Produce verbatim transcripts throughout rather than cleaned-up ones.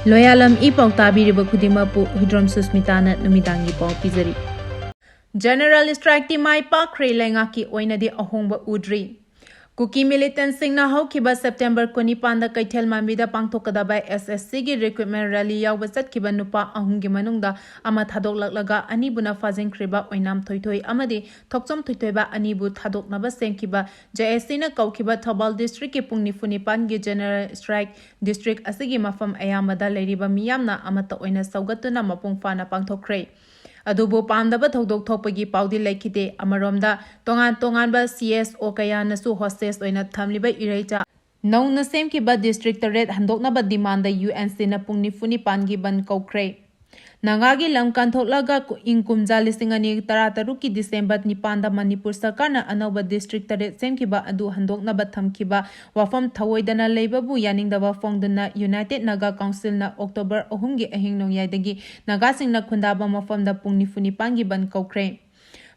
ꯂꯣꯌꯥꯂꯝ E ꯄꯥꯎ ꯇꯥꯕꯤꯔꯤꯕ ꯈꯨꯗꯤꯡꯃꯛꯄꯨ ꯍꯨꯏꯗ꯭ꯔꯣꯝ ꯁꯨꯁꯃꯤꯇꯥꯅ ꯅꯨꯃꯤꯗꯥꯡꯒꯤ ꯄꯥꯎ ꯄꯤꯖꯔꯤ꯫ General strike ꯇꯤ ꯃꯥꯏ ꯄꯥꯛꯈ꯭ꯔꯦ, ꯂꯩꯉꯥꯛꯀꯤ ꯑꯣꯏꯅꯗꯤ ꯑꯍꯣꯡꯕ ꯎꯗ꯭ꯔꯤ꯫ ꯀꯨꯀꯤ militant ꯁꯤꯡꯅ ꯍꯧꯈꯤꯕ September ꯀꯨꯟꯅꯤꯄꯥꯟꯗ ꯀꯩꯊꯦꯜ ꯃꯥꯟꯕꯤꯗ ꯄꯥꯡꯊꯣꯛꯀꯗꯕ S S C ꯒꯤ recruitment rally ꯌꯥꯎꯕ ꯆꯠꯈꯤꯕ ꯅꯨꯄꯥ ꯑꯍꯨꯝꯒꯤ ꯃꯅꯨꯡꯗ ꯑꯃ ꯊꯥꯗꯣꯛꯂꯛꯂꯒ ꯑꯅꯤꯕꯨꯅ ꯐꯥꯖꯤꯟꯈ꯭ꯔꯤꯕ ꯑꯣꯏꯅꯥꯝ ꯊꯣꯏꯊꯣꯏ ꯑꯃꯗꯤ ꯊꯣꯛꯆꯣꯝ ꯊꯣꯏꯊꯣꯏꯕ ꯑꯅꯤꯕꯨ ꯊꯥꯗꯣꯛꯅꯕ ꯁꯦꯝꯈꯤꯕ J S C ꯅ ꯀꯧꯈꯤꯕ ꯊꯧꯕꯥꯜ district ꯀꯤ ꯄꯨꯡ ꯅꯤꯐꯨ ꯅꯤꯄꯥꯟꯒꯤ general strike district ꯑꯁꯤꯒꯤ ꯃꯐꯝ ꯑꯌꯥꯝꯕꯗ ꯂꯩꯔꯤꯕ ꯃꯤꯌꯥꯝꯅ ꯑꯃꯠꯇ ꯑꯣꯏꯅ ꯁꯧꯒꯠꯇꯨꯅ ꯃꯄꯨꯡ ꯐꯥꯅ ꯄꯥꯡꯊꯣꯛꯈ꯭ꯔꯦ꯫ ꯑꯗꯨꯕꯨ ꯄꯥꯝꯗꯕ ꯊꯧꯗꯣꯛ ꯊꯣꯛꯄꯒꯤ ꯄꯥꯎꯗꯤ ꯂꯩꯈꯤꯗꯦ꯫ ꯑꯃꯔꯣꯝꯗ, ꯇꯣꯉꯥꯟ ꯇꯣꯉꯥꯟꯕ C S O ꯀꯌꯥꯅꯁꯨ hostage ꯑꯣꯏꯅ ꯊꯝꯂꯤꯕ ꯏꯔꯩꯆꯥ ꯅꯧꯅ ꯁꯦꯝꯈꯤꯕ district ꯇꯔꯦꯠ ꯍꯟꯗꯣꯛꯅꯕ demand ꯗ U N C ꯅ ꯄꯨꯡ ꯅꯤꯐꯨ ꯅꯤꯄꯥꯟꯒꯤ ꯕꯟ ꯀꯧꯈ꯭ꯔꯦ꯫ ꯅꯥꯒꯥꯒꯤ ꯂꯝ ꯀꯥꯟꯊꯣꯛꯂꯒ ꯀꯨ-, ꯏꯪ ꯀꯨꯝꯖꯥ ꯂꯤꯁꯤꯡ ꯑꯅꯤ ꯇꯔꯥꯇꯔꯨꯛꯀꯤ December ꯅꯤꯄꯥꯟꯗ ꯃꯅꯤꯄꯨꯔ ꯁꯔꯀꯥꯔꯅ ꯑꯅꯧꯕ district ꯇꯔꯦꯠ ꯁꯦꯝꯈꯤꯕ ꯑꯗꯨ ꯍꯟꯗꯣꯛꯅꯕ ꯊꯝꯈꯤꯕ ꯋꯥꯐꯝ ꯊꯧꯑꯣꯏꯗꯅ ꯂꯩꯕꯕꯨ ꯌꯥꯅꯤꯡꯗꯕ ꯐꯣꯡꯗꯨꯅ United Naga Council ꯅ October ꯑꯍꯨꯝꯒꯤ ꯑꯍꯤꯡ ꯅꯣꯡꯌꯥꯏꯗꯒꯤ ꯅꯥꯒꯥꯁꯤꯡꯅ ꯈꯨꯟꯗꯥꯕ ꯃꯐꯝꯗ ꯄꯨꯡ ꯅꯤꯐꯨ ꯅꯤꯄꯥꯟꯒꯤ ꯕꯟ ꯀꯧꯈ꯭ꯔꯦ꯫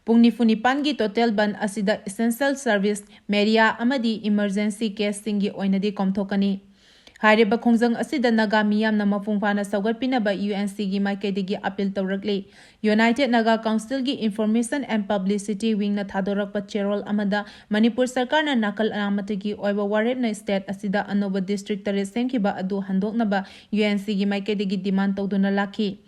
ꯄꯨꯡ ꯅꯤꯐꯨ ꯅꯤꯄꯥꯟꯒꯤ total ꯕꯟ ꯑꯁꯤꯗ essential service, media ꯑꯃꯗꯤ emergency case ꯁꯤꯡꯒꯤ ꯑꯣꯏꯅꯗꯤ ꯀꯣꯝꯊꯣꯛꯀꯅꯤ꯫ ꯍꯥꯏꯔꯤꯕ ꯈꯣꯡꯖꯪ ꯑꯁꯤꯗ ꯅꯥꯒꯥ ꯃꯤꯌꯥꯝꯅ ꯃꯄꯨꯡ ꯐꯥꯅ ꯁꯧꯒꯠꯄꯤꯅꯕ U N C ꯒꯤ ꯃꯥꯏꯀꯩꯗꯒꯤ appeal ꯇꯧꯔꯛꯂꯤ꯫ United Naga Council ꯒꯤ Information and Publicity Wing ꯅ ꯊꯥꯗꯣꯔꯛꯄ ꯆꯦꯔꯣꯜ ꯑꯃꯗ ꯃꯅꯤꯄꯨꯔ ꯁꯔꯀꯥꯔꯅ ꯅꯥꯀꯜ ꯑꯅꯥꯃꯠꯇꯒꯤ ꯑꯣꯏꯕ ꯋꯥꯔꯦꯞꯅ state ꯑꯁꯤꯗ ꯑꯅꯧꯕ district ꯇꯔꯦꯠ ꯁꯦꯝꯈꯤꯕ ꯑꯗꯨ ꯍꯟꯗꯣꯛꯅꯕ U N C ꯒꯤ ꯃꯥꯏꯀꯩꯗꯒꯤ demand ꯇꯧꯗꯨꯅ ꯂꯥꯛꯈꯤ꯫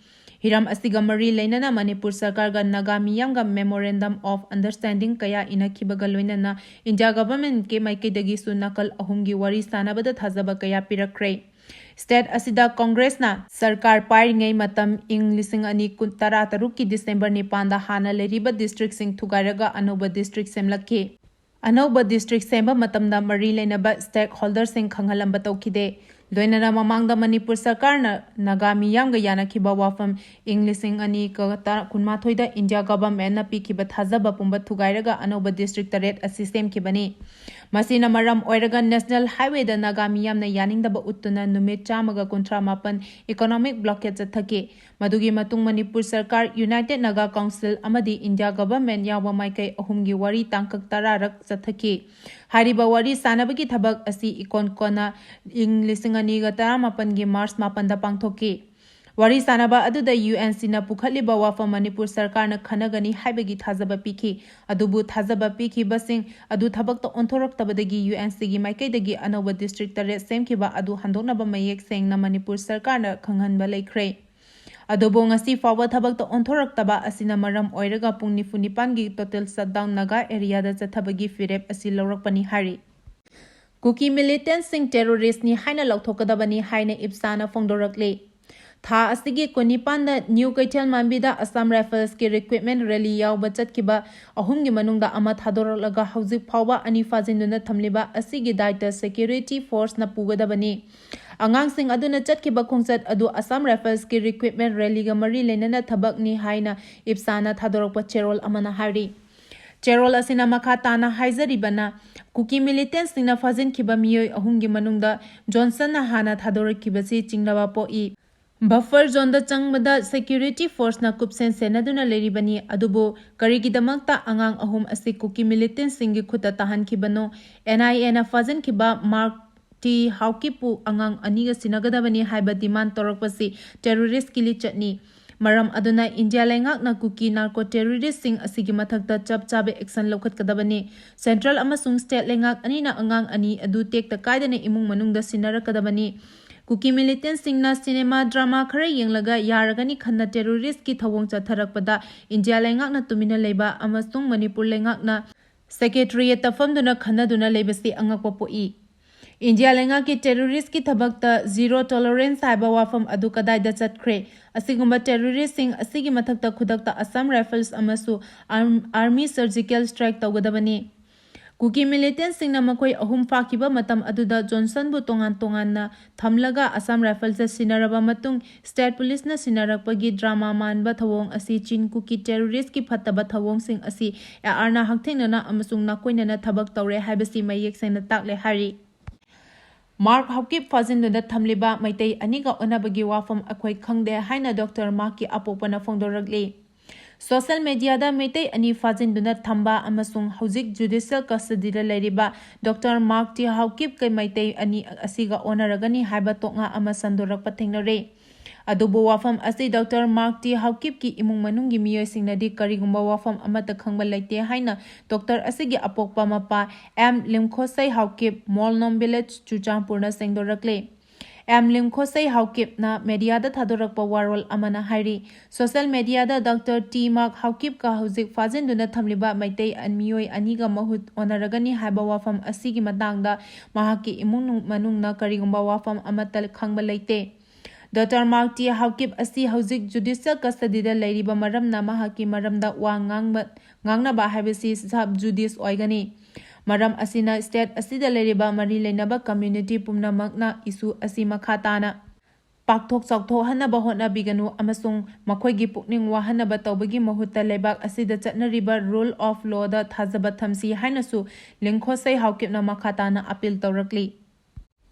ꯍꯤꯔꯝ ꯑꯁꯤꯒ ꯃꯔꯤ ꯂꯩꯅꯅ Manipur ꯁꯔꯀꯥꯔꯒ Naga ꯃꯤꯌꯥꯝꯒ memorandum of understanding ꯀꯌꯥ ꯏꯅꯈꯤꯕꯒ ꯂꯣꯏꯅꯅ India government ꯀꯤ ꯃꯥꯏꯀꯩꯗꯒꯤꯁꯨ ꯅꯥꯀꯜ ꯑꯍꯨꯝꯒꯤ ꯋꯥꯔꯤ ꯁꯥꯅꯕꯗ ꯊꯥꯖꯕ ꯀꯌꯥ ꯄꯤꯔꯛꯈ꯭ꯔꯦ꯫ State ꯑꯁꯤꯗ Congress ꯅ ꯁꯔꯀꯥꯔ ꯄꯥꯏꯔꯤꯉꯩ ꯃꯇꯝ ꯏꯪ ꯂꯤꯁꯤꯡ ꯑꯅꯤ ꯀꯨꯟ, ꯇꯔꯥꯇꯔꯨꯛꯀꯤ December ꯅꯤꯄꯥꯟꯗ ꯍꯥꯟꯅ ꯂꯩꯔꯤꯕ district ꯁꯤꯡ ꯊꯨꯒꯥꯏꯔꯒ ꯑꯅꯧꯕ district ꯁꯦꯝꯂꯛꯈꯤ꯫ ꯑꯅꯧꯕ district ꯁꯦꯝꯕ ꯃꯇꯝꯗ ꯃꯔꯤ ꯂꯩꯅꯕ stakeholder ꯁꯤꯡ ꯈꯪꯍꯜꯂꯝꯕ ꯇꯧꯈꯤꯗꯦ꯫ ꯂꯣꯏꯅꯅ ꯃꯃꯥꯡꯗ ꯃꯅꯤꯄꯨꯔ ꯁꯔꯀꯥꯔꯅ ꯅꯥꯒꯥ ꯃꯤꯌꯥꯝꯒ ꯌꯥꯅꯈꯤꯕ ꯋꯥꯐꯝ ꯏꯪ ꯂꯤꯁꯤꯡ ꯑꯅꯤ ꯀꯨꯟꯃꯥꯊꯣꯏꯗ India government ꯅ ꯄꯤꯈꯤꯕ ꯊꯥꯖꯕ ꯄꯨꯝꯕ ꯊꯨꯒꯥꯏꯔꯒ ꯑꯅꯧꯕ district ꯇꯔꯦꯠ ꯑꯁꯤ ꯁꯦꯝꯈꯤꯕꯅꯤ꯫ ꯃꯁꯤꯅ ꯃꯔꯝ ꯑꯣꯏꯔꯒ National Highwayꯗ ꯅꯥꯒꯥ ꯃꯤꯌꯥꯝꯅ ꯌꯥꯅꯤꯡꯗꯕ ꯎꯠꯇꯨꯅ ꯅꯨꯃꯤꯠ ꯆꯥꯝꯃꯒ ꯀꯨꯟꯊ꯭ꯔꯥ ꯃꯥꯄꯟ economic blockade ꯆꯠꯊꯈꯤ꯫ ꯃꯗꯨꯒꯤ ꯃꯇꯨꯡ ꯃꯅꯤꯄꯨꯔ ꯁꯔꯀꯥꯔ, United Naga Council ꯑꯃꯗꯤ India Government ꯌꯥꯎꯕ ꯃꯥꯏꯀꯩ ꯑꯍꯨꯝꯒꯤ ꯋꯥꯔꯤ ꯇꯥꯡꯀꯛ ꯇꯔꯥꯔꯛ ꯆꯠꯊꯈꯤ꯫ ꯍꯥꯏꯔꯤꯕ ꯋꯥꯔꯤ ꯁꯥꯅꯕꯒꯤ ꯊꯕꯛ ꯑꯁꯤ ꯏꯀꯣꯟ ꯀꯣꯟꯅ ꯏꯪ ꯂꯤꯁꯤꯡ ꯑꯅꯤꯒ ꯇꯔꯥꯃꯥꯄꯟꯒꯤ March ꯃꯥꯄꯟꯗ ꯄꯥꯡꯊꯣꯛꯈꯤ꯫ ꯋꯥꯔꯤ ꯁꯥꯅꯕ ꯑꯗꯨꯗ UNCꯅ ꯄꯨꯈꯠꯂꯤꯕ ꯋꯥꯐꯝ ꯃꯅꯤꯄꯨꯔ ꯁꯔꯀꯥꯔꯅ ꯈꯟꯅꯒꯅꯤ ꯍꯥꯏꯕꯒꯤ ꯊꯥꯖꯕ ꯄꯤꯈꯤ꯫ ꯑꯗꯨꯕꯨ ꯊꯥꯖꯕ ꯄꯤꯈꯤꯕꯁꯤꯡ ꯑꯗꯨ ꯊꯕꯛꯇ ꯑꯣꯟꯊꯣꯔꯛꯇꯕꯗꯒꯤ UNCꯒꯤ ꯃꯥꯏꯀꯩꯗꯒꯤ ꯑꯅꯧꯕ district ꯇꯔꯦꯠ ꯁꯦꯝꯈꯤꯕ ꯑꯗꯨ ꯍꯟꯗꯣꯛꯅꯕ ꯃꯌꯦꯛ ꯁꯦꯡꯅ ꯃꯅꯤꯄꯨꯔ ꯁꯔꯀꯥꯔꯅ ꯈꯪꯍꯟꯕ ꯂꯩꯈ꯭ꯔꯦ꯫ ꯑꯗꯨꯕꯨ ꯉꯁꯤ ꯐꯥꯎꯕ ꯊꯕꯛꯇ ꯑꯣꯟꯊꯣꯔꯛꯇꯕ ꯑꯁꯤꯅ ꯃꯔꯝ ꯑꯣꯏꯔꯒ ꯄꯨꯡ ꯅꯤꯐꯨ ꯅꯤꯄꯥꯟꯒꯤ total shutdown ꯅꯥꯒꯥ areaꯗ ꯆꯠꯊꯕꯒꯤ ꯐꯤꯔꯦꯞ ꯑꯁꯤ ꯂꯧꯔꯛꯄꯅꯤ ꯍꯥꯏꯔꯤ꯫ ꯀꯨꯀꯤ militantꯁꯤꯡ terroristꯅꯤ ꯍꯥꯏꯅ ꯂꯧꯊꯣꯛꯀꯗꯕꯅꯤ ꯍꯥꯏꯅ ꯏꯞꯁꯥꯅ ꯐꯣꯡꯗꯣꯔꯛꯂꯤ꯫ ꯊꯥ ꯑꯁꯤꯒꯤ ꯀꯨꯟꯅꯤꯄꯥꯟꯗ ꯅ꯭ꯌꯨ ꯀꯩꯊꯦꯜ ꯃꯥꯟꯕꯤꯗ Assam Riflesꯀꯤ recruitment rally ꯌꯥꯎꯕ ꯆꯠꯈꯤꯕ ꯑꯍꯨꯝꯒꯤ ꯃꯅꯨꯡꯗ ꯑꯃ ꯊꯥꯗꯣꯔꯛꯂꯒ ꯍꯧꯖꯤꯛ ꯐꯥꯎꯕ ꯑꯅꯤ ꯐꯥꯖꯤꯟꯗꯨꯅ ꯊꯝꯂꯤꯕ ꯑꯁꯤꯒꯤ ꯗꯥꯏꯇ security forceꯅ ꯄꯨꯒꯗꯕꯅꯤ꯫ ꯑꯉꯥꯡꯁꯤꯡ ꯑꯗꯨꯅ ꯆꯠꯈꯤꯕ ꯈꯣꯡꯆꯠ ꯑꯗꯨ Assam Riflesꯀꯤ recruitment rallyꯒ ꯃꯔꯤ ꯂꯩꯅꯅ ꯊꯕꯛꯅꯤ ꯍꯥꯏꯅ ꯏꯞꯁꯥꯅ ꯊꯥꯗꯣꯔꯛꯄ ꯆꯦꯔꯣꯜ ꯑꯃꯅ ꯍꯥꯏꯔꯤ꯫ ꯆꯦꯔꯣꯜ ꯑꯁꯤꯅ ꯃꯈꯥ ꯇꯥꯅ ꯍꯥꯏꯖꯔꯤꯕꯅ, ꯀꯨꯀꯤ militantꯁꯤꯡꯅ ꯐꯥꯖꯤꯟꯈꯤꯕ ꯃꯤꯑꯣꯏ ꯑꯍꯨꯝꯒꯤ ꯃꯅꯨꯡꯗ ꯖꯣꯟꯁꯟꯅ ꯍꯥꯟꯅ ꯊꯥꯗꯣꯔꯛꯈꯤꯕꯁꯤ ꯆꯤꯡꯅꯕ ꯄꯣꯛꯏ꯫ Buffer zoneꯗ ꯆꯪꯕꯗ security forceꯅ ꯀꯨꯞꯁꯦꯟ ꯁꯦꯟꯅꯗꯨꯅ ꯂꯩꯔꯤꯕꯅꯤ, ꯑꯗꯨꯕꯨ ꯀꯔꯤꯒꯤꯗꯃꯛꯇ ꯑꯉꯥꯡ ꯑꯍꯨꯝ ꯑꯁꯤ ꯀꯨꯀꯤ militantꯁꯤꯡꯒꯤ ꯈꯨꯠꯇ ꯇꯥꯍꯟꯈꯤꯕꯅꯣ? NIAꯅ ꯐꯥꯖꯤꯟꯈꯤꯕ ꯃꯥꯔꯛ ꯇꯤ ꯍꯥꯎꯀꯤꯞꯄꯨ ꯑꯉꯥꯡ ꯑꯅꯤꯒ ꯁꯤꯟꯅꯒꯗꯕꯅꯤ ꯍꯥꯏꯕ demand ꯇꯧꯔꯛꯄꯁꯤ terroristꯀꯤ ꯂꯤꯆꯠꯅꯤ꯫ ꯃꯔꯝ ꯑꯗꯨꯅ ꯏꯟꯗꯤꯌꯥ ꯂꯩꯉꯥꯛꯅ ꯀꯨꯀꯤ narco terroristꯁꯤꯡ ꯑꯁꯤꯒꯤ ꯃꯊꯛꯇ ꯆꯞ ꯆꯥꯕ action ꯂꯧꯈꯠꯀꯗꯕꯅꯤ꯫ Central ꯑꯃꯁꯨꯡ state ꯂꯩꯉꯥꯛ ꯑꯅꯤꯅ ꯑꯉꯥꯡ ꯑꯅꯤ ꯑꯗꯨ ꯇꯦꯛꯇ ꯀꯥꯏꯗꯅ ꯏꯃꯨꯡ ꯃꯅꯨꯡꯗ ꯁꯤꯟꯅꯔꯛꯀꯗꯕꯅꯤ꯫ ꯀꯨꯀꯤ militantꯁꯤꯡꯅ cinema drama ꯈꯔ ꯌꯦꯡꯂꯒ ꯌꯥꯔꯒꯅꯤ ꯈꯟꯅ terroristꯀꯤ ꯊꯧꯑꯣꯡ ꯆꯠꯊꯔꯛꯄꯗ ꯏꯟꯗꯤꯌꯥ ꯂꯩꯉꯥꯛꯅ ꯇꯨꯃꯤꯟꯅ ꯂꯩꯕ ꯑꯃꯁꯨꯡ ꯃꯅꯤꯄꯨꯔ ꯂꯩꯉꯥꯛꯅ secretariatꯇ ꯐꯝꯗꯨꯅ ꯈꯟꯅꯗꯨꯅ ꯂꯩꯕꯁꯤ ꯑꯉꯛꯄ ꯄꯣꯛꯏ꯫ ꯏꯟꯗꯤꯌꯥ ꯂꯩꯉꯥꯛꯀꯤ terroristꯀꯤ ꯊꯕꯛꯇ zero tolerance ꯍꯥꯏꯕ ꯋꯥꯐꯝ ꯑꯗꯨ ꯀꯗꯥꯏꯗ ꯆꯠꯈ꯭ꯔꯦ? ꯑꯁꯤꯒꯨꯝꯕ terroristꯁꯤꯡ ꯑꯁꯤꯒꯤ ꯃꯊꯛꯇ ꯈꯨꯗꯛꯇ Assam Rifles ꯑꯃꯁꯨ arm-, army surgical strike ꯇꯧꯒꯗꯕꯅꯤ꯫ ꯀꯨꯀꯤ ꯃꯤꯂꯤꯇꯦꯟꯠꯁꯤꯡꯅ ꯃꯈꯣꯏ ꯑꯍꯨꯝ ꯐꯥꯈꯤꯕ ꯃꯇꯝ ꯑꯗꯨꯗ ꯖꯣꯟꯁꯟꯕꯨ ꯇꯣꯉꯥꯟ ꯇꯣꯉꯥꯟꯅ ꯊꯝꯂꯒ ꯑꯁꯥꯝ ꯔꯥꯏꯐꯜꯁꯇ ꯁꯤꯟꯅꯔꯕ ꯃꯇꯨꯡ, ꯁ꯭ꯇꯦꯠ ꯄꯨꯂꯤꯁꯅ ꯁꯤꯟꯅꯔꯛꯄꯒꯤ ꯗ꯭ꯔꯃꯥ ꯃꯥꯟꯕ ꯊꯧꯑꯣꯡ ꯑꯁꯤ ꯆꯤꯟ ꯀꯨꯀꯤ ꯇꯦꯔꯣꯔꯤꯁ꯭ꯠꯀꯤ ꯐꯠꯇꯕ ꯊꯧꯑꯣꯡꯁꯤꯡ ꯑꯁꯤ ꯑꯦ ꯑꯥꯔꯅ ꯍꯛꯊꯦꯡꯅꯅ ꯑꯃꯁꯨꯡ ꯅꯥꯀꯣꯏꯅꯅ ꯊꯕꯛ ꯇꯧꯔꯦ ꯍꯥꯏꯕꯁꯤ ꯃꯌꯦꯛ ꯁꯦꯡꯅ ꯇꯥꯛꯂꯦ ꯍꯥꯏꯔꯤ꯫ ꯃꯥꯔꯛ ꯍꯥꯎꯀꯤꯞ ꯐꯥꯖꯤꯟꯗꯨꯅ ꯊꯝꯂꯤꯕ ꯃꯩꯇꯩ ꯑꯅꯤꯒ ꯑꯣꯟꯅꯕꯒꯤ ꯋꯥꯐꯝ ꯑꯩꯈꯣꯏ ꯈꯪꯗꯦ ꯍꯥꯏꯅ ꯗꯣꯛꯇꯔ ꯃꯥꯔꯛꯀꯤ ꯑꯄꯣꯛꯄꯅ ꯐꯣꯡꯗꯣꯔꯛꯂꯤ꯫ ꯁꯣꯁꯤꯌꯦꯜ ꯃꯤꯗꯤꯌꯥꯗ ꯃꯩꯇꯩ ꯑꯅꯤ ꯐꯥꯖꯤꯟꯗꯨꯅ ꯊꯝꯕ ꯑꯃꯁꯨꯡ ꯍꯧꯖꯤꯛ ꯖꯨꯗꯤꯁꯤꯌꯦꯜ ꯀꯁꯇꯗꯤꯗ ꯂꯩꯔꯤꯕ ꯗꯣꯛꯇꯔ ꯃꯥꯔꯛ ꯇꯤ ꯍꯥꯎꯀꯤꯞꯀ ꯃꯩꯇꯩ ꯑꯅꯤ ꯑꯁꯤꯒ ꯑꯣꯟꯅꯔꯒꯅꯤ ꯍꯥꯏꯕ ꯇꯣꯛꯉꯥ ꯑꯃ ꯁꯟꯗꯣꯔꯛꯄ ꯊꯦꯡꯅꯔꯦ꯫ ꯑꯗꯨꯕꯨ ꯋꯥꯐꯝ ꯑꯁꯤ ꯗꯣꯛꯇꯔ ꯃꯥꯔꯛ ꯇꯤ ꯍꯥꯎꯀꯤꯞꯀꯤ ꯏꯃꯨꯡ ꯃꯅꯨꯡꯒꯤ ꯃꯤꯑꯣꯏꯁꯤꯡꯅꯗꯤ ꯀꯔꯤꯒꯨꯝꯕ ꯋꯥꯐꯝ ꯑꯃꯠꯇ ꯈꯪꯕ ꯂꯩꯇꯦ ꯍꯥꯏꯅ ꯗꯣꯛꯇꯔ ꯑꯁꯤꯒꯤ ꯑꯄꯣꯛꯄ ꯃꯄꯥ ꯑꯦꯝ ꯂꯤꯝꯈꯣꯁꯩ ꯍꯥꯎꯀꯤꯞ, ꯃꯣꯜꯅꯣꯝ ꯚꯤꯂꯦꯖ, ꯆꯨꯔꯆꯥꯟꯄꯨꯔꯅ ꯁꯦꯡꯗꯣꯔꯛꯂꯦ꯫ ꯑꯦꯝ ꯂꯤꯝꯈꯣꯁꯩ ꯍꯥꯎꯀꯤꯞꯅ ꯃꯦꯗꯤꯌꯥꯗ ꯊꯥꯗꯣꯔꯛꯄ ꯋꯥꯔꯣꯜ ꯑꯃꯅ ꯍꯥꯏꯔꯤ, ꯁꯣꯁꯤꯌꯦꯜ ꯃꯤꯗꯤꯌꯥꯗ ꯗꯣꯛꯇꯔ ꯇꯤ ꯃꯥꯔꯛ ꯍꯥꯎꯀꯤꯞꯀ ꯍꯧꯖꯤꯛ ꯐꯥꯖꯤꯟꯗꯨꯅ ꯊꯝꯂꯤꯕ ꯃꯩꯇꯩ ꯃꯤꯑꯣꯏ ꯑꯅꯤꯒ ꯃꯍꯨꯠ ꯑꯣꯟꯅꯔꯒꯅꯤ ꯍꯥꯏꯕ ꯋꯥꯐꯝ ꯑꯁꯤꯒꯤ ꯃꯇꯥꯡꯗ ꯃꯍꯥꯛꯀꯤ ꯏꯃꯨꯡ ꯃꯅꯨꯡꯅ ꯀꯔꯤꯒꯨꯝꯕ ꯋꯥꯐꯝ ꯑꯃꯠꯇ ꯈꯪꯕ ꯂꯩꯇꯦ꯫ ꯗꯣꯛꯇꯔ ꯃꯥꯔꯛ ꯇꯤ ꯍꯥꯎꯀꯤꯞ ꯑꯁꯤ ꯍꯧꯖꯤꯛ ꯖꯨꯗꯤꯁꯤꯌꯦꯜ ꯀꯁꯇꯗꯤꯗ ꯂꯩꯔꯤꯕ ꯃꯔꯝꯅ ꯃꯍꯥꯛꯀꯤ ꯃꯔꯝꯗ ꯋꯥ ꯉꯥꯡꯕ, ꯉꯥꯡꯅꯕ ꯍꯥꯏꯕꯁꯤ ꯁꯕ ꯖꯨꯗꯤꯁ ꯑꯣꯏꯒꯅꯤ꯫ ꯃꯔꯝ ꯑꯁꯤꯅ ꯁ꯭ꯇꯦꯠ ꯑꯁꯤꯗ ꯂꯩꯔꯤꯕ ꯃꯔꯤ ꯂꯩꯅꯕ ꯀꯝꯃ꯭ꯌꯨꯅꯤꯇꯤ ꯄꯨꯝꯅꯃꯛꯅ ꯏꯁꯨ ꯑꯁꯤ ꯃꯈꯥ ꯇꯥꯅ ꯄꯥꯛꯊꯣꯛ ꯆꯥꯎꯊꯣꯛꯍꯟꯅꯕ ꯍꯣꯠꯅꯕꯤꯒꯅꯨ ꯑꯃꯁꯨꯡ ꯃꯈꯣꯏꯒꯤ ꯄꯨꯛꯅꯤꯡ ꯋꯥꯍꯟꯅꯕ ꯇꯧꯕꯒꯤ ꯃꯍꯨꯠꯇ ꯂꯩꯕꯥꯛ ꯑꯁꯤꯗ ꯆꯠꯅꯔꯤꯕ ꯔꯨꯜ ꯑꯣꯐ ꯂꯣꯗ ꯊꯥꯖꯕ ꯊꯝꯁꯤ ꯍꯥꯏꯅꯁꯨ ꯂꯤꯡꯈꯣꯁꯩ ꯍꯥꯎꯀꯤꯞꯅ ꯃꯈꯥ ꯇꯥꯅ ꯑꯄꯤꯜ ꯇꯧꯔꯛꯂꯤ꯫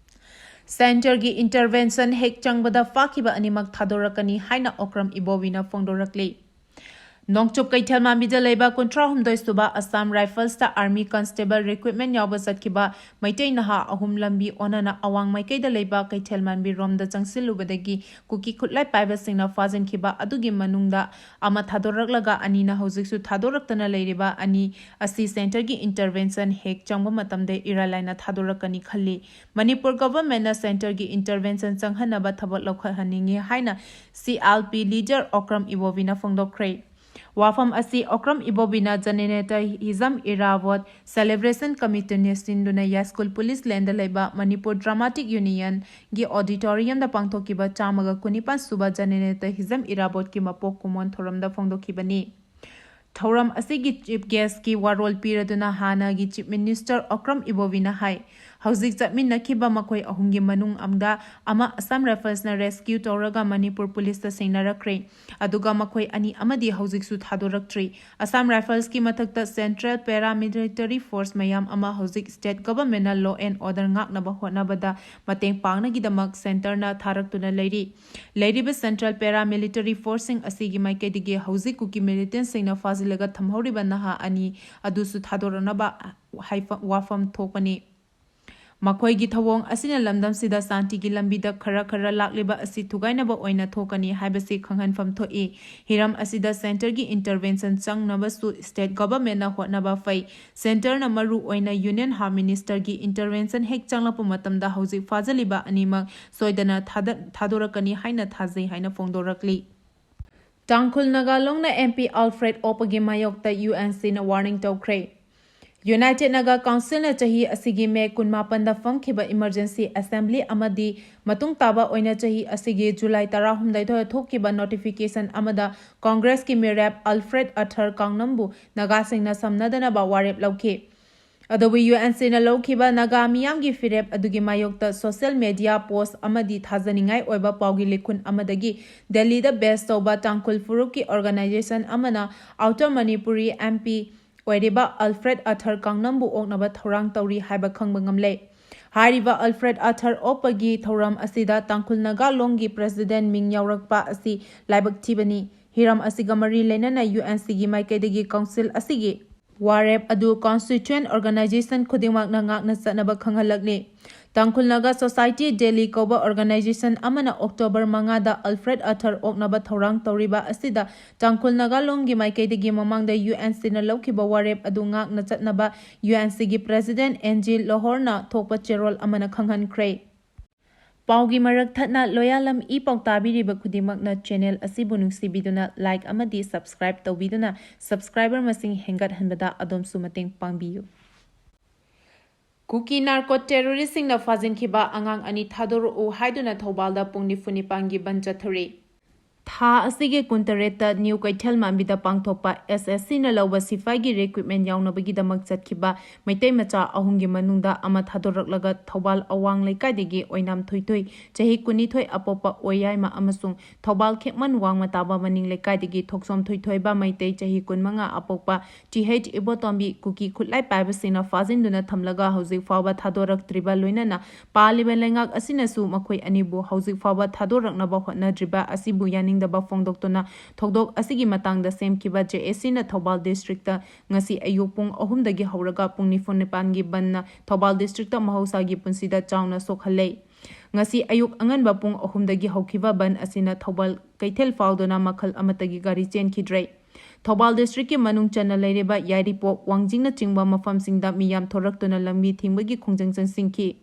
ꯁꯦꯟꯇꯔꯒꯤ ꯏꯟꯇꯔꯚꯦꯟꯁꯟ ꯍꯦꯛ ꯆꯪꯕꯗ ꯐꯥꯈꯤꯕ ꯑꯅꯤꯃꯛ ꯊꯥꯗꯣꯔꯛꯀꯅꯤ ꯍꯥꯏꯅ ꯑꯣꯀ꯭ꯔꯝ ꯏꯕꯣꯕꯤꯅ ꯐꯣꯡꯗꯣꯔꯛꯂꯤ꯫ ꯅꯣꯡꯆꯨꯞ ꯀꯩꯊꯦꯜ ꯃꯥꯟꯕꯤꯗ ꯂꯩꯕ ꯀꯨꯟꯊ꯭ꯔꯥ ꯍꯨꯝꯗꯣꯏ ꯁꯨꯕ ꯑꯁꯥꯝ ꯔꯥꯏꯐꯜꯁꯇ ꯑꯥꯔꯃꯤ ꯀꯟꯁꯇꯦꯕꯜ ꯔꯤꯀ꯭ꯔꯨꯠꯃꯦꯟ ꯌꯥꯎꯕ ꯆꯠꯈꯤꯕ ꯃꯩꯇꯩ ꯅꯍꯥ ꯑꯍꯨꯝ ꯂꯝꯕꯤ ꯑꯣꯟꯅꯅ ꯑꯋꯥꯡ ꯃꯥꯏꯀꯩꯗ ꯂꯩꯕ ꯀꯩꯊꯦꯜ ꯃꯥꯟꯕꯤ ꯔꯣꯝꯗ ꯆꯪꯁꯤꯜꯂꯨꯕꯗꯒꯤ ꯀꯨꯀꯤ ꯈꯨꯠꯂꯥꯏ ꯄꯥꯏꯕꯁꯤꯡꯅ ꯐꯥꯖꯤꯟꯈꯤꯕ ꯑꯗꯨꯒꯤ ꯃꯅꯨꯡꯗ ꯑꯃ ꯊꯥꯗꯣꯔꯛꯂꯒ ꯑꯅꯤꯅ ꯍꯧꯖꯤꯛꯁꯨ ꯊꯥꯗꯣꯔꯛꯇꯅ ꯂꯩꯔꯤꯕ ꯑꯅꯤ ꯑꯁꯤ ꯁꯦꯟꯇꯔꯒꯤ ꯏꯟꯇꯔꯚꯦꯟꯁꯟ ꯍꯦꯛ ꯆꯪꯕ ꯃꯇꯝꯗ ꯏꯔꯥꯏ ꯂꯥꯏꯅ ꯊꯥꯗꯣꯔꯛꯀꯅꯤ ꯈꯜꯂꯤ꯫ ꯃꯅꯤꯄꯨꯔ ꯒꯚꯔꯟꯃꯦꯟꯠꯅ ꯁꯦꯟꯇꯔꯒꯤ ꯏꯟꯇꯔꯚꯦꯟꯁꯟ ꯆꯪꯍꯟꯅꯕ ꯊꯕꯛ ꯂꯧꯈꯠꯍꯟꯅꯤꯡꯏ ꯍꯥꯏꯅ C L P leader Okram ꯏꯕꯣꯕꯤꯅ ꯐꯣꯡꯗꯣꯛꯈ꯭ꯔꯦ꯫ ꯋꯥꯐꯝ ꯑꯁꯤ ꯑꯣꯀ꯭ꯔꯝ ꯏꯕꯣꯕꯤꯅ ꯖꯅꯅꯦꯇ ꯍꯤꯖꯝ ꯏꯔꯥꯕꯣꯠ ꯁꯦꯂꯦꯕ꯭ꯔꯦꯁꯟ ꯀꯃꯤꯇꯤꯅ ꯁꯤꯟꯗꯨꯅ ꯌꯥꯏꯁ꯭ꯀꯨꯜ ꯄꯨꯂꯤꯁ ꯂꯦꯟꯗ ꯂꯩꯕ ꯃꯅꯤꯄꯨꯔ ꯗ꯭ꯔꯃꯥꯇꯤꯛ ꯌꯨꯅꯤꯌꯟꯒꯤ ꯑꯣꯗꯤꯇꯣꯔꯤꯌꯝꯗ ꯄꯥꯡꯊꯣꯛꯈꯤꯕ ꯆꯥꯝꯃꯒ ꯀꯨꯟꯅꯤꯄꯥꯟ ꯁꯨꯕ ꯖꯅꯅꯦꯇ ꯍꯤꯖꯝ ꯏꯔꯥꯕꯣꯠꯀꯤ ꯃꯄꯣꯛ ꯀꯨꯝꯑꯣꯟ ꯊꯧꯔꯝꯗ ꯐꯣꯡꯗꯣꯛꯈꯤꯕꯅꯤ꯫ ꯊꯧꯔꯝ ꯑꯁꯤꯒꯤ Chief Guestꯀꯤ ꯋꯥꯔꯣꯜ ꯄꯤꯔꯗꯨꯅ ꯍꯥꯟꯅꯒꯤ Chief Minister ꯑꯣꯀ꯭ꯔꯝ ꯏꯕꯣꯕꯤꯅ ꯍꯥꯏ, ꯍꯧꯖꯤꯛ ꯆꯠꯃꯤꯟꯅꯈꯤꯕ ꯃꯈꯣꯏ ꯑꯍꯨꯝꯒꯤ ꯃꯅꯨꯡ ꯑꯃꯗ ꯑꯃ Assam Riflesꯅ rescue ꯇꯧꯔꯒ ꯃꯅꯤꯄꯨꯔ ꯄꯨꯂꯤꯁꯇ ꯁꯤꯟꯅꯔꯛꯈ꯭ꯔꯦ꯫ ꯑꯗꯨꯒ ꯃꯈꯣꯏ ꯑꯅꯤ ꯑꯃꯗꯤ ꯍꯧꯖꯤꯛꯁꯨ ꯊꯥꯗꯣꯔꯛꯇ꯭ꯔꯤ꯫ Assam Riflesꯀꯤ ꯃꯊꯛꯇ Central Paramilitary Force ꯃꯌꯥꯝ ꯑꯃ ꯍꯧꯖꯤꯛ state governmentꯅ law and order ꯉꯥꯛꯅꯕ ꯍꯣꯠꯅꯕꯗ ꯃꯇꯦꯡ ꯄꯥꯡꯅꯒꯤꯗꯃꯛ centreꯅ ꯊꯥꯔꯛꯇꯨꯅ ꯂꯩꯔꯤ꯫ ꯂꯩꯔꯤꯕ Central Paramilitary Forceꯁꯤꯡ ꯑꯁꯤꯒꯤ ꯃꯥꯏꯀꯩꯗꯒꯤ ꯍꯧꯖꯤꯛ ꯀꯨꯀꯤ militantꯁꯤꯡꯅ ꯐꯥꯖꯤꯜꯂꯒ ꯊꯝꯍꯧꯔꯤꯕ ꯅꯍꯥ ꯑꯅꯤ ꯑꯗꯨꯁꯨ ꯊꯥꯗꯣꯔꯛꯅꯕ ꯍꯥꯏꯐ-, ꯋꯥꯐꯝ ꯊꯣꯛꯄꯅꯤ꯫ ꯃꯈꯣꯏꯒꯤ ꯊꯧꯑꯣꯡ ꯑꯁꯤꯅ ꯂꯝꯗꯝꯁꯤꯗ ꯁꯥꯟꯇꯤꯒꯤ ꯂꯝꯕꯤꯗ ꯈꯔ ꯈꯔ ꯂꯥꯛꯂꯤꯕ ꯑꯁꯤ ꯊꯨꯒꯥꯏꯅꯕ ꯑꯣꯏꯅ ꯊꯣꯛꯀꯅꯤ ꯍꯥꯏꯕꯁꯤ ꯈꯪꯍꯟꯐꯝ ꯊꯣꯛꯏ꯫ ꯍꯤꯔꯝ ꯑꯁꯤꯗ centreꯒꯤ intervention ꯆꯪꯅꯕꯁꯨ state governmentꯅ ꯍꯣꯠꯅꯕ ꯐꯩ꯫ Centreꯅ ꯃꯔꯨ ꯑꯣꯏꯅ Union Home Ministerꯒꯤ intervention ꯍꯦꯛ ꯆꯪꯂꯛꯄ ꯃꯇꯝꯗ ꯍꯧꯖꯤꯛ ꯐꯥꯖꯤꯜꯂꯤꯕ ꯑꯅꯤꯃꯛ ꯁꯣꯏꯗꯅ ꯊꯥꯗ-, ꯊꯥꯗꯣꯔꯛꯀꯅꯤ ꯍꯥꯏꯅ ꯊꯥꯖꯩ ꯍꯥꯏꯅ ꯐꯣꯡꯗꯣꯔꯛꯂꯤ꯫ ꯇꯥꯡꯈꯨꯜ ꯅꯥꯒꯥ ꯂꯣꯡꯅ MP Alfred ꯑꯣꯄꯒꯤ ꯃꯥꯌꯣꯛꯇ UNCꯅ warning ꯇꯧꯈ꯭ꯔꯦ꯫ United Naga Councilꯅ ꯆꯍꯤ ꯑꯁꯤꯒꯤ May ꯀꯨꯟꯃꯥꯄꯟꯗ ꯐꯝꯈꯤꯕ emergency assembly ꯑꯃꯗꯤ ꯃꯇꯨꯡ ꯇꯥꯕ ꯑꯣꯏꯅ ꯆꯍꯤ ꯑꯁꯤꯒꯤ July ꯇꯔꯥꯍꯨꯝꯗꯣꯏꯗ ꯊꯣꯛꯈꯤꯕ notification ꯑꯃꯗ Congressꯀꯤ ꯃꯤꯔꯦꯞ Alfred Arthur ꯀꯥꯡꯅꯝꯕꯨ ꯅꯥꯒꯥꯁꯤꯡꯅ ꯁꯝꯅꯗꯅꯕ ꯋꯥꯔꯦꯞ ꯂꯧꯈꯤ꯫ ꯑꯗꯨꯕꯨ UNCꯅ ꯂꯧꯈꯤꯕ ꯅꯥꯒꯥ ꯃꯤꯌꯥꯝꯒꯤ ꯐꯤꯔꯦꯞ ꯑꯗꯨꯒꯤ ꯃꯥꯌꯣꯛꯇ social media post ꯑꯃꯗꯤ ꯊꯥꯖꯅꯤꯡꯉꯥꯏ ꯑꯣꯏꯕ ꯄꯥꯎꯒꯤ ꯂꯤꯈꯨꯟ ꯑꯃꯗꯒꯤ ꯗꯦꯜꯂꯤꯗ base ꯇꯧꯕ ꯇꯥꯡꯈꯨꯜ ꯐꯨꯔꯨꯞꯀꯤ organization ꯑꯃꯅ Outer Manipuri MP ꯑꯣꯏꯔꯤꯕ Alfred Arthur ꯀꯥꯡꯅꯝꯕꯨ ꯑꯣꯛꯅꯕ ꯊꯧꯔꯥꯡ ꯇꯧꯔꯤ ꯍꯥꯏꯕ ꯈꯪꯕ ꯉꯝꯂꯦ꯫ ꯍꯥꯏꯔꯤꯕ Alfred Arthur ꯑꯣꯛꯄꯒꯤ ꯊꯧꯔꯝ ꯑꯁꯤꯗ ꯇꯥꯡꯈꯨꯜ ꯅꯥꯒꯥ ꯂꯣꯡꯒꯤ president ꯃꯤꯡ ꯌꯥꯎꯔꯛꯄ ꯑꯁꯤ ꯂꯥꯏꯕꯛ ꯊꯤꯕꯅꯤ꯫ ꯍꯤꯔꯝ ꯑꯁꯤꯒ ꯃꯔꯤ ꯂꯩꯅꯅ UNCꯒꯤ ꯃꯥꯏꯀꯩꯗꯒꯤ council ꯑꯁꯤꯒꯤ ꯋꯥꯔꯦꯞ ꯑꯗꯨ constituent organization ꯈꯨꯗꯤꯡꯃꯛꯅ ꯉꯥꯛꯅ ꯆꯠꯅꯕ ꯈꯪꯍꯜꯂꯛꯂꯤ꯫ ꯇꯥꯡꯈꯨꯜ ꯅꯥꯒꯥ Society Delhi ꯀꯧꯕ organization ꯑꯃꯅ October ꯃꯉꯥꯗ Alfred Arthur ꯑꯣꯛꯅꯕ ꯊꯧꯔꯥꯡ ꯇꯧꯔꯤꯕ ꯑꯁꯤꯗ ꯇꯥꯡꯈꯨꯜ ꯅꯥꯒꯥ ꯂꯣꯡꯒꯤ ꯃꯥꯏꯀꯩꯗꯒꯤ ꯃꯃꯥꯡꯗ UNCꯅ ꯂꯧꯈꯤꯕ ꯋꯥꯔꯦꯞ ꯑꯗꯨ ꯉꯥꯛꯅ ꯆꯠꯅꯕ UNCꯒꯤ president NG ꯂꯣꯍꯣꯔꯅ ꯊꯣꯛꯄ ꯆꯦꯔꯣꯜ ꯑꯃꯅ ꯈꯪꯍꯟꯈ꯭ꯔꯦ꯫ ꯄꯥꯎꯒꯤ ꯃꯔꯛ ꯊꯠꯅ ꯂꯣꯌꯥꯂꯝ ꯏ ꯄꯥꯎ ꯇꯥꯕꯤꯔꯤꯕ ꯈꯨꯗꯤꯡꯃꯛꯅ channel ꯑꯁꯤꯕꯨ ꯅꯨꯡꯁꯤꯕꯤꯗꯨꯅ like ꯑꯃꯗꯤ subscribe ꯇꯧꯕꯤꯗꯨꯅ subscriber ꯃꯁꯤꯡ ꯍꯦꯟꯒꯠꯍꯟꯕꯗ ꯑꯗꯣꯝꯁꯨ ꯃꯇꯦꯡ ꯄꯥꯡꯕꯤꯌꯨ꯫ ꯀꯨꯀꯤ narco terroristꯁꯤꯡꯅ ꯐꯥꯖꯤꯟꯈꯤꯕ ꯑꯉꯥꯡ ꯑꯅꯤ ꯊꯥꯗꯣꯔꯛꯎ ꯍꯥꯏꯗꯨꯅ ꯊꯧꯕꯥꯜꯗ ꯄꯨꯡ ꯅꯤꯐꯨ ꯅꯤꯄꯥꯟꯒꯤ ꯕꯟ ꯆꯠꯊꯔꯤ꯫ ꯊꯥ ꯑꯁꯤꯒꯤ ꯀꯨꯟꯇꯔꯦꯠꯇ ꯅ꯭ꯌꯨ ꯀꯩꯊꯦꯜ ꯃꯥꯟꯕꯤꯗ ꯄꯥꯡꯊꯣꯛꯄ ꯑꯦꯁ ꯑꯦꯁ ꯁꯤꯅ ꯂꯧꯕ ꯁꯤꯐꯥꯏꯒꯤ ꯔꯤꯀ꯭ꯔꯨꯠꯃꯦꯟ ꯌꯥꯎꯅꯕꯒꯤꯗꯃꯛ ꯆꯠꯈꯤꯕ ꯃꯩꯇꯩ ꯃꯆꯥ ꯑꯍꯨꯝꯒꯤ ꯃꯅꯨꯡꯗ ꯑꯃ ꯊꯥꯗꯣꯔꯛꯂꯒ ꯊꯧꯕꯥꯜ ꯑꯋꯥꯡ ꯂꯩꯀꯥꯏꯗꯒꯤ ꯑꯣꯏꯅꯥꯝ ꯊꯣꯏꯊꯣꯏ, ꯆꯍꯤ ꯀꯨꯟꯅꯤꯊꯣꯏ ꯑꯄꯣꯛꯄ ꯑꯣꯏꯌꯥꯏꯃ, ꯑꯃꯁꯨꯡ ꯊꯧꯕꯥꯜ ꯈꯦꯛꯃꯟ ꯋꯥꯡꯃ ꯇꯥꯕ ꯃꯅꯤꯡ ꯂꯩꯀꯥꯏꯗꯒꯤ ꯊꯣꯛꯆꯣꯝ ꯊꯣꯏꯊꯣꯏꯕ ꯃꯩꯇꯩ, ꯆꯍꯤ ꯀꯨꯟꯃꯉꯥ ꯑꯄꯣꯛꯄ ꯇꯤ ꯍꯩꯆ ꯏꯕꯣꯇꯣꯝꯕꯤ, ꯀꯨꯀꯤ ꯈꯨꯠꯂꯥꯏ ꯄꯥꯏꯕꯁꯤꯡꯅ ꯐꯥꯖꯤꯟꯗꯨꯅ ꯊꯝꯂꯒ ꯍꯧꯖꯤꯛ ꯐꯥꯎꯕ ꯊꯥꯗꯣꯔꯛꯇ꯭ꯔꯤꯕ, ꯂꯣꯏꯅꯅ ꯄꯥꯜꯂꯤꯕ ꯂꯩꯉꯥꯛ ꯑꯁꯤꯅꯁꯨ ꯃꯈꯣꯏ ꯑꯅꯤꯕꯨ ꯍꯧꯖꯤꯛ ꯐꯥꯎꯕ ꯊꯥꯗꯣꯔꯛꯅꯕ ꯍꯣꯠꯅꯗ꯭ꯔꯤꯕ ꯑꯁꯤꯕꯨ ꯌꯥꯅꯤꯡꯗꯕ ꯐꯣꯡꯗꯣꯛꯇꯨꯅ ꯊꯧꯗꯣꯛ ꯑꯁꯤꯒꯤ ꯃꯇꯥꯡꯗ ꯁꯦꯝꯈꯤꯕ ꯖꯦ ꯑꯦ ꯁꯤꯅ ꯊꯧꯕꯥꯜ ꯗꯤꯁꯇ꯭ꯔꯤꯛꯇ ꯉꯁꯤ ꯑꯌꯨꯛ ꯄꯨꯡ ꯑꯍꯨꯝꯗꯒꯤ ꯍꯧꯔꯒ ꯄꯨꯡ ꯅꯤꯐꯨ ꯅꯤꯄꯥꯟꯒꯤ ꯕꯟꯅ ꯊꯧꯕꯥꯜ ꯗꯤꯁꯇ꯭ꯔꯤꯛꯇ ꯃꯍꯧꯁꯥꯒꯤ ꯄꯨꯟꯁꯤꯗ ꯆꯥꯎꯅ ꯁꯣꯛꯍꯜꯂꯦ꯫ ꯉꯁꯤ ꯑꯌꯨꯛ ꯑꯉꯟꯕ ꯄꯨꯡ ꯑꯍꯨꯝꯗꯒꯤ ꯍꯧꯈꯤꯕ ꯕꯟ ꯑꯁꯤꯅ ꯊꯧꯕꯥꯜ ꯀꯩꯊꯦꯜ ꯐꯥꯎꯗꯨꯅ ꯃꯈꯜ ꯑꯃꯠꯇꯒꯤ ꯒꯥꯔꯤ ꯆꯦꯟꯈꯤꯗ꯭ꯔꯦ꯫ ꯊꯧꯕꯥꯜ ꯗꯤꯁꯇ꯭ꯔꯤꯛꯀꯤ ꯃꯅꯨꯡ ꯆꯟꯅ ꯂꯩꯔꯤꯕ ꯌꯥꯏꯔꯤꯄꯣꯛ, ꯋꯥꯡꯖꯤꯡꯅꯆꯤꯡꯕ ꯃꯐꯝꯁꯤꯡꯗ ꯃꯤꯌꯥꯝ ꯊꯣꯔꯛꯇꯨꯅ ꯂꯝꯕꯤ ꯊꯤꯡꯕꯒꯤ ꯈꯣꯡꯖꯪ ꯆꯪꯁꯤꯟꯈꯤ꯫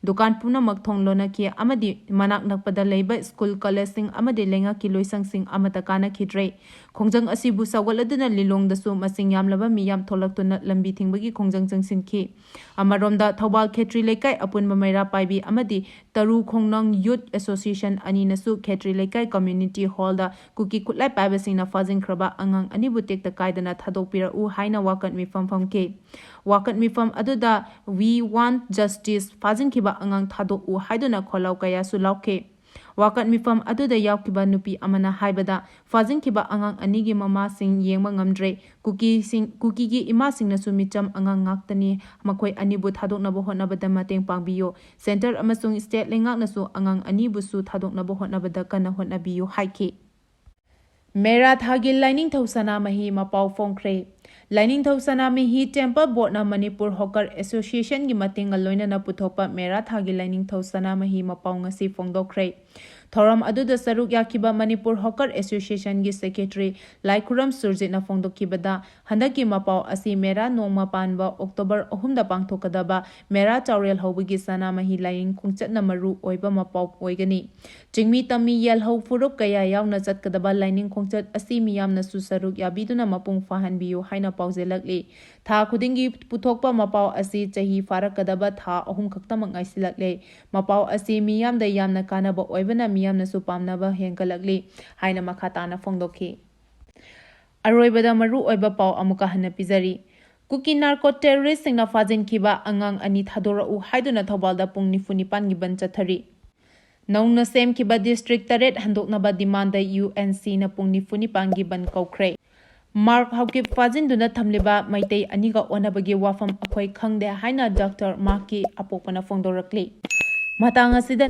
ꯗꯨꯀꯥꯟ ꯄꯨꯝꯅꯃꯛ ꯊꯣꯡ ꯂꯣꯟꯅꯈꯤ ꯑꯃꯗꯤ ꯃꯅꯥꯛ ꯅꯛꯄꯗ ꯂꯩꯕ ꯁ꯭ꯀꯨꯜ, ꯀꯣꯂꯦꯖꯁꯤꯡ ꯑꯃꯗꯤ ꯂꯩꯉꯥꯛꯀꯤ ꯂꯣꯏꯁꯪꯁꯤꯡ ꯑꯃꯠꯇ ꯀꯥꯟꯅꯈꯤꯗ꯭ꯔꯦ꯫ ꯈꯣꯡꯖꯪ ꯑꯁꯤꯕꯨ ꯁꯧꯒꯠꯂꯗꯨꯅ ꯂꯤꯂꯣꯡꯗꯁꯨ ꯃꯁꯤꯡ ꯌꯥꯝꯂꯕ ꯃꯤꯌꯥꯝ ꯊꯣꯛꯂꯛꯇꯨꯅ ꯂꯝꯕꯤ ꯊꯤꯡꯕꯒꯤ ꯈꯣꯡꯖꯪ ꯆꯪꯁꯤꯟꯈꯤ꯫ ꯑꯃꯔꯣꯝꯗ, ꯊꯧꯕꯥꯜ ꯈꯦꯇ꯭ꯔꯤ ꯂꯩꯀꯥꯏ ꯑꯄꯨꯟꯕ ꯃꯩꯔꯥ ꯄꯥꯏꯕꯤ ꯑꯃꯗꯤ ꯇꯔꯨ ꯈꯣꯡꯅꯪ ꯌꯨꯠ ꯑꯦꯁꯣꯁꯤꯌꯦꯁꯟ ꯑꯅꯤꯅꯁꯨ ꯈꯦꯇ꯭ꯔꯤ ꯂꯩꯀꯥꯏ ꯀꯝꯃ꯭ꯌꯨꯅꯤꯇꯤ ꯍꯣꯜꯗ ꯀꯨꯀꯤ ꯈꯨꯠꯂꯥꯏ ꯄꯥꯏꯕꯁꯤꯡꯅ ꯐꯥꯖꯤꯟꯈ꯭ꯔꯕ ꯑꯉꯥꯡ ꯑꯅꯤꯕꯨ ꯇꯦꯛꯇ ꯀꯥꯏꯗꯅ ꯊꯥꯗꯣꯛꯄꯤꯔꯛꯎ ꯍꯥꯏꯅ ꯋꯥꯀꯠ ꯃꯤꯐꯝ ꯐꯝꯈꯤ꯫ ꯋꯥꯀꯠ ꯃꯤꯐꯝ ꯑꯗꯨꯗ "We want justice, ꯐꯥꯖꯤꯟꯈꯤꯕ ꯑꯉꯥꯡ ꯊꯥꯗꯣꯛꯎ" ꯍꯥꯏꯗꯨꯅ ꯈꯣꯜꯂꯥꯎ ꯀꯌꯥꯁꯨ ꯂꯥꯎꯈꯤ꯫ ꯋꯥꯀꯠ ꯃꯤꯐꯝ ꯑꯗꯨꯗ ꯌꯥꯎꯈꯤꯕ ꯅꯨꯄꯤ ꯑꯃꯅ ꯍꯥꯏꯕꯗ, ꯐꯥꯖꯤꯟꯈꯤꯕ ꯑꯉꯥꯡ ꯑꯅꯤꯒꯤ ꯃꯃꯥꯁꯤꯡ ꯌꯦꯡꯕ ꯉꯝꯗ꯭ꯔꯦ꯫ ꯀꯨꯀꯤꯁꯤꯡ, ꯀꯨꯀꯤꯒꯤ ꯏꯃꯥꯁꯤꯡꯅꯁꯨ ꯃꯤꯆꯝ ꯑꯉꯥꯡ ꯉꯥꯛꯇꯅꯤ, ꯃꯈꯣꯏ ꯑꯅꯤꯕꯨ ꯊꯥꯗꯣꯛꯅꯕ ꯍꯣꯠꯅꯕꯗ ꯃꯇꯦꯡ ꯄꯥꯡꯕꯤꯌꯨ꯫ ꯁꯦꯟꯇꯔ ꯑꯃꯁꯨꯡ ꯁ꯭ꯇꯦꯠ ꯂꯩꯉꯥꯛꯅꯁꯨ ꯑꯉꯥꯡ ꯑꯅꯤꯕꯨꯁꯨ ꯊꯥꯗꯣꯛꯅꯕ ꯍꯣꯠꯅꯕꯗ ꯀꯟꯅ ꯍꯣꯠꯅꯕꯤꯌꯨ ꯍꯥꯏꯈꯤ꯫ ꯃꯦꯔꯥ ꯊꯥꯒꯤ ꯂꯥꯏꯅꯤꯡꯊꯧ ꯁꯅꯥꯃꯍꯤ ꯃꯄꯥꯎ ꯐꯣꯡꯈ꯭ꯔꯦ꯫ ꯂꯥꯏꯅꯤꯡꯊꯧ ꯁꯅꯥꯃꯍꯤ ꯇꯦꯝꯄꯜ ꯕꯣꯔꯗꯅ ꯃꯅꯤꯄꯨꯔ ꯍꯣꯀꯔ ꯑꯦꯁꯣꯁꯤꯌꯦꯁꯟꯒꯤ ꯃꯇꯦꯡꯒ ꯂꯣꯏꯅꯅ ꯄꯨꯊꯣꯛꯄ ꯃꯦꯔꯥ ꯊꯥꯒꯤ ꯂꯥꯏꯅꯤꯡꯊꯧ ꯁꯅꯥꯃꯍꯤ ꯃꯄꯥꯎ ꯉꯁꯤ ꯐꯣꯡꯗꯣꯛꯈ꯭ꯔꯦ꯫ ꯊꯧꯔꯝ ꯑꯗꯨꯗ ꯁꯔꯨꯛ ꯌꯥꯈꯤꯕ ꯃꯅꯤꯄꯨꯔ ꯍꯣꯀꯔ ꯑꯦꯁꯣꯁꯤꯌꯦꯁꯟꯒꯤ ꯁꯦꯀ꯭ꯔꯦꯇꯔꯤ ꯂꯥꯏꯈꯨꯔꯝ ꯁꯨꯔꯖꯤꯠꯅ ꯐꯣꯡꯗꯣꯛꯈꯤꯕꯗ, ꯍꯟꯗꯛꯀꯤ ꯃꯄꯥꯎ ꯑꯁꯤ ꯃꯦꯔꯥ ꯅꯣꯡꯃ ꯄꯥꯟꯕ ꯑꯣꯛꯇꯣꯕꯔ ꯑꯍꯨꯝꯗ ꯄꯥꯡꯊꯣꯛꯀꯗꯕ ꯃꯦꯔꯥ ꯆꯥꯎꯔꯦꯜ ꯍꯧꯕꯒꯤ ꯁꯅꯥꯃꯍꯤ ꯂꯥꯏꯅꯤꯡ ꯈꯣꯡꯆꯠꯅ ꯃꯔꯨ ꯑꯣꯏꯕ ꯃꯄꯥꯎ ꯑꯣꯏꯒꯅꯤ꯫ ꯆꯤꯡꯃꯤ ꯇꯝꯃꯤ ꯌꯦꯜꯍꯧ ꯐꯨꯔꯨꯞ ꯀꯌꯥ ꯌꯥꯎꯅ ꯆꯠꯀꯗꯕ ꯂꯥꯏꯅꯤꯡ ꯈꯣꯡꯆꯠ ꯑꯁꯤ ꯃꯤꯌꯥꯝꯅꯁꯨ ꯁꯔꯨꯛ ꯌꯥꯕꯤꯗꯨꯅ ꯃꯄꯨꯡ ꯐꯥꯍꯟꯕꯤꯌꯨ ꯍꯥꯏꯅ ꯄꯥꯎꯖꯦꯜꯂꯛꯂꯤ꯫ ꯊꯥ ꯈꯨꯗꯤꯡꯒꯤ ꯄꯨꯊꯣꯛꯄ ꯃꯄꯥꯎ ꯑꯁꯤ ꯆꯍꯤ ꯐꯥꯔꯛꯀꯗꯕ ꯊꯥ ꯑꯍꯨꯝ ꯈꯛꯇꯃꯛ ꯉꯥꯏꯁꯤꯜꯂꯛꯂꯦ꯫ ꯃꯄꯥꯎ ꯑꯁꯤ ꯃꯤꯌꯥꯝꯗ ꯌꯥꯝꯅ ꯀꯥꯟꯅꯕ ꯑꯣꯏꯕꯅ ꯃꯤꯌꯥꯝꯅꯁꯨ ꯄꯥꯝꯅꯕ ꯍꯦꯟꯒꯠꯂꯛꯂꯤ ꯍꯥꯏꯅ ꯃꯈꯥ ꯇꯥꯅ ꯐꯣꯡꯗꯣꯛꯈꯤ꯫ ꯑꯔꯣꯏꯕꯗ ꯃꯔꯨ ꯑꯣꯏꯕ ꯄꯥꯎ ꯑꯃꯨꯛꯀ ꯍꯟꯅ ꯄꯤꯖꯔꯤ꯫ ꯀꯨꯀꯤ ꯅꯥꯔꯀꯣ ꯇꯦꯔꯣꯔꯤꯁꯁꯤꯡꯅ ꯐꯥꯖꯤꯟꯈꯤꯕ ꯑꯉꯥꯡ ꯑꯅꯤ ꯊꯥꯗꯣꯔꯛꯎ ꯍꯥꯏꯗꯨꯅ ꯊꯧꯕꯥꯜꯗ ꯄꯨꯡ ꯅꯤꯐꯨ ꯅꯤꯄꯥꯟꯒꯤ ꯕꯟ ꯆꯠꯊꯔꯤ꯫ ꯅꯧꯅ ꯁꯦꯝꯈꯤꯕ ꯗꯤꯁꯇ꯭ꯔꯤꯛ ꯇꯔꯦꯠ ꯍꯟꯗꯣꯛꯅꯕ ꯗꯤꯃꯥꯟꯗ ꯌꯨ ꯑꯦꯟ ꯁꯤꯅ ꯄꯨꯡ ꯅꯤꯐꯨ ꯅꯤꯄꯥꯟꯒꯤ ꯕꯟ ꯀꯧꯈ꯭ꯔꯦ꯫ ꯃꯥꯔꯛ ꯍꯧꯀꯤꯞ ꯐꯥꯖꯤꯟꯗꯨꯅ ꯊꯝꯂꯤꯕ ꯃꯩꯇꯩ ꯑꯅꯤꯒ ꯑꯣꯟꯅꯕꯒꯤ ꯋꯥꯐꯝ ꯑꯩꯈꯣꯏ ꯈꯪꯗꯦ ꯍꯥꯏꯅ ꯗꯥꯛꯇꯔ ꯃꯥꯔꯛꯀꯤ ꯑꯄꯣꯛꯄꯅ ꯐꯣꯡꯗꯣꯔꯛꯂꯤ꯫ ꯃꯇꯥꯡ ꯑꯁꯤꯗ